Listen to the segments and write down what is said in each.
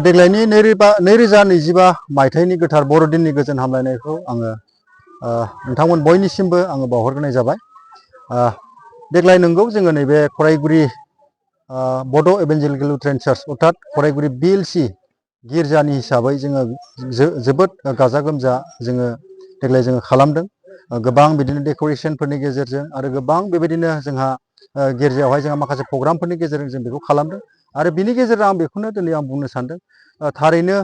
देग्लायनि 2025 मायथाइनि गोथार बर'दिननि गोजोन हामलायनायखौ आङो नोंथांमोन बयनिसिमबो आङो बावहरग्रोनाय जाबाय। देग्लाय नंगौ जोङो नैबे खरायगुरि बड' इभान्जेलिकेल लुथेरान चार्च अर्थात खरायगुरि B.E.L.C गिर्जानि हिसाबै जोङो जोबोद गाजा गोमजा जोङो देग्लाय जोङो खालामदों। गोबां बिदिनो डेक'रेशनफोरनि गेजेरजों आरो गोबां बेबायदिनो जोंहा गिर्जायावहाय जोंहा माखासे प्रग्रामफोरनि गेजेरजों जों बेखौ खालामदों। आरो बिनि गेजेरजों आं बेखौनो दिनै आं बुंनो सानदों, थारैनो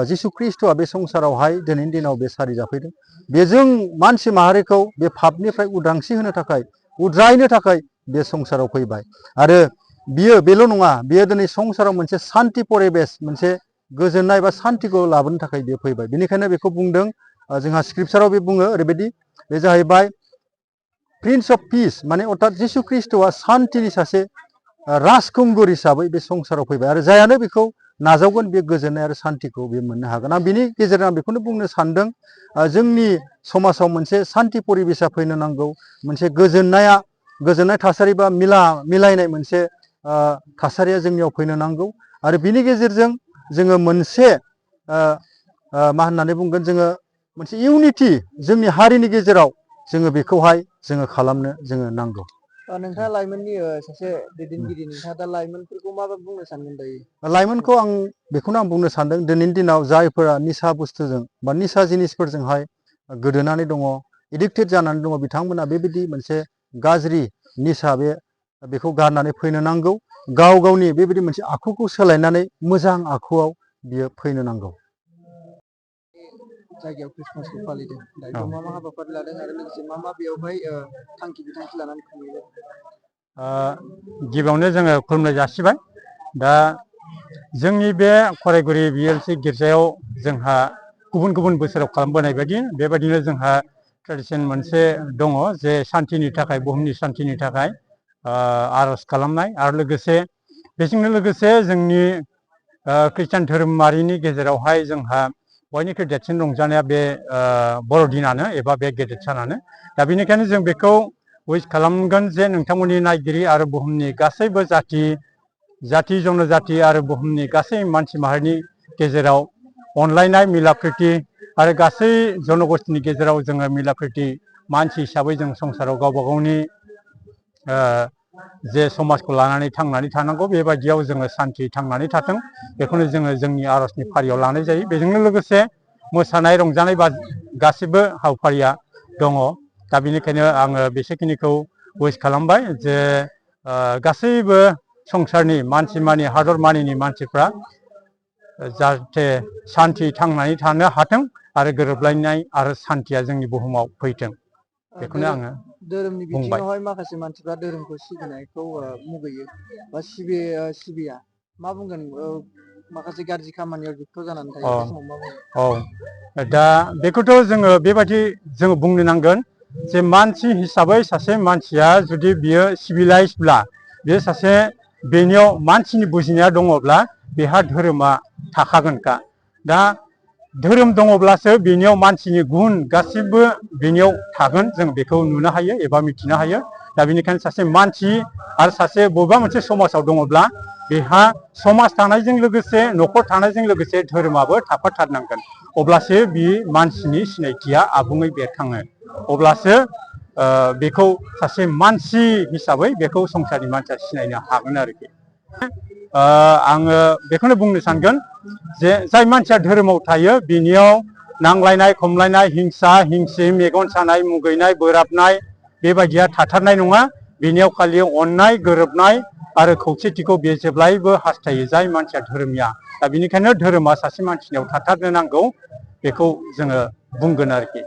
जिसु ख्रिस्ट'आ बे संसारावहाय दिनैनि दिनाव बे सारि जाफैदों। बेजों मानसि माहारिखौ बे पापनिफ्राय उदांस्रि होनो थाखाय, उद्रायनो थाखाय बे संसाराव फैबाय। आरो बियो बेल' नङा, बियो दिनै संसाराव मोनसे सान्ति परिबेस, मोनसे गोजोननाय बा सान्तिखौ लाबोनो थाखाय बियो फैबाय। बेनिखायनो बेखौ बुंदों, जोंहा स्क्रिप्चाराव बे बुङो ओरैबायदि, बे जाहैबाय प्रिन्स अफ पिस, माने अर्थात जिसु ख्रिस्ट'आ सान्तिनि सासे राजखुंगुर हिसाबै बे संसाराव फैबाय। आरो जायानो बेखौ नाजावगोन बे गोजोननाय आरो सान्तिखौ बे मोननो हागोन। आं बिनि गेजेरजों आं बेखौनो बुंनो सानदों, जोंनि समाजाव मोनसे सान्ति परिबेसा फैनो नांगौ, मोनसे गोजोननाय थासारि बा मिलायनाय मोनसे थासारिया जोंनियाव फैनो नांगौ। आरो बिनि गेजेरजों जोङो मोनसे मा होननानै बुंगोन, जोङो मोनसे इउनिटि जोंनि हारिनि गेजेराव जोङो बेखौहाय जोङो खालामनो जोङो नांगौ। नोंथाङा लाइमोननि सासे दैदेनगिरि, नोंथाङा दा लाइमोनफोरखौ मा बुंनो सानगोन दायो? लाइमोनखौ आं बेखौनो आं बुंनो सानदों, दिनैनि दिनाव जायफोरा निसा बुस्थुजों बा निसा जिनिसफोरजोंहाय गोदोनानै दङ, एडिक्टेड जानानै दङ, बिथांमोना बेबायदि मोनसे गाज्रि निसा बेखौ गारनानै फैनो नांगौ। गाव गावनि बेबायदि मोनसे आखुखौ सोलायनानै मोजां आखुआव बियो फैनो नांगौ। जायगायाव ख्रिस्टमासखौ फालिदों, दायो मा हाबाफारि लादों आरो लोगोसे मा बेयावहाय बिथांखि लानानै खुंदों? गिबियावनो जोङो खुलुमनाय जासिबाय। दा जोंनि बे खरायगुरि B.E.L.C गिर्जायाव जोंहा गुबुन गुबुन बोसोराव खालामबोनाय बेबायदिनो जोंहा ट्रेडिसन मोनसे दङ, जे सान्तिनि थाखाय, बुहुमनि सान्तिनि थाखाय आर'ज खालामनाय। आरो लोगोसे बेजोंनो लोगोसे जोंनि खृष्टान धोरोमारिनि गेजेरावहाय जोंहा बयनिख्रुइ देरसिन रंजानाया बे बर'दिनानो एबा बे गेदेर सानानो। दा बेनिखायनो जों बेखौ उइस खालामगोन जे नोंथांमोननि नायगिरि आरो बुहुमनि गासैबो जाथि जनजाथि आरो बुहुमनि गासै मानसि माहारिनि गेजेराव अनलायनाय, मिला-प्रिति आरो गासै जनगोष्ठीनि गेजेराव जोङो मिला-प्रिति मानसि हिसाबै जों संसाराव गावबा गावनि जे समाजखौ लानानै थांनानै थानांगौ, बेबायदियाव जोङो सान्थि थांनानै थाथों, बेखौनो जोङो जोंनि आर'जनि फारियाव लानाय जायो। बेजोंनो लोगोसे मोसानाय, रंजानाय गासिबो हाबाफारिया दङ। दा बेनिखायनो आङो बेसेखिनिखौ उइस खालामबाय जे गासैबो संसारनि मानसिमानि, हादरमानिनि मानसिफ्रा जाहाथे सान्थि थांनानै थानो हाथों आरो गोरोबलायनाय आरो सान्थिया जोंनि बुहुमाव फैथों, बेखौनो आङो धोरोमनि बुंबाय। बिथिङावहाय माखासे मानसिफ्रा धोरोमखौ सिबिनायखौ मुगैयो बा सिबिया, मा बुंगोन? माखासे गाज्रि खामानियाव जुक्त' जानानै थायो, बे समाव मा बुंगोन? दा बेखौथ' जोङो बेबायदि जोङो बुंनो नांगोन जे मानसि हिसाबै सासे मानसिया जुदि बियो सिभिलाइसब्ला, बे सासे बेनियाव मानसिनि बुजिनाया दङब्ला बेहा धोरोमा थाखागोनखा। दा धोरोम दङब्लासो बेनियाव मानसिनि गुन गासिबो बेनियाव थागोन, जों बेखौ नुनो हायो एबा मिथिनो हायो। दा बेनिखायनो सासे मानसि आरो सासे बबेबा मोनसे समाजाव दङब्ला बेहा समाज थानायजों लोगोसे, न'खर थानायजों लोगोसे धोरोमाबो थाफाथारनांगोन। अब्लासो बे मानसिनि सिनायथिया आबुङै बेरखाङो। अब्लासो बेखौ सासे मानसि हिसाबै बेखौ संसारनि मानसिया सिनायनो हागोन आरोखि। आङो बेखौनो बुंनो सानगोन जे जाय मानसिया धोरोमाव थायो बिनियाव नांलायनाय, खमलायनाय, हिंसा हिंसि, मेगन सानाय, मुगैनाय, बोराबनाय बेबायदिया थाथारनाय नङा। बेनियाव खालि अननाय, गोरोबनाय आरो खौसेथिखौ बे जेब्लायबो हास्थायो, जाय मानसिया धोरोमनिया। दा बेनिखायनो धोरोमा सासे मानसिनियाव थाथारनो नांगौ, बेखौ जोङो बुंगोन आरोखि।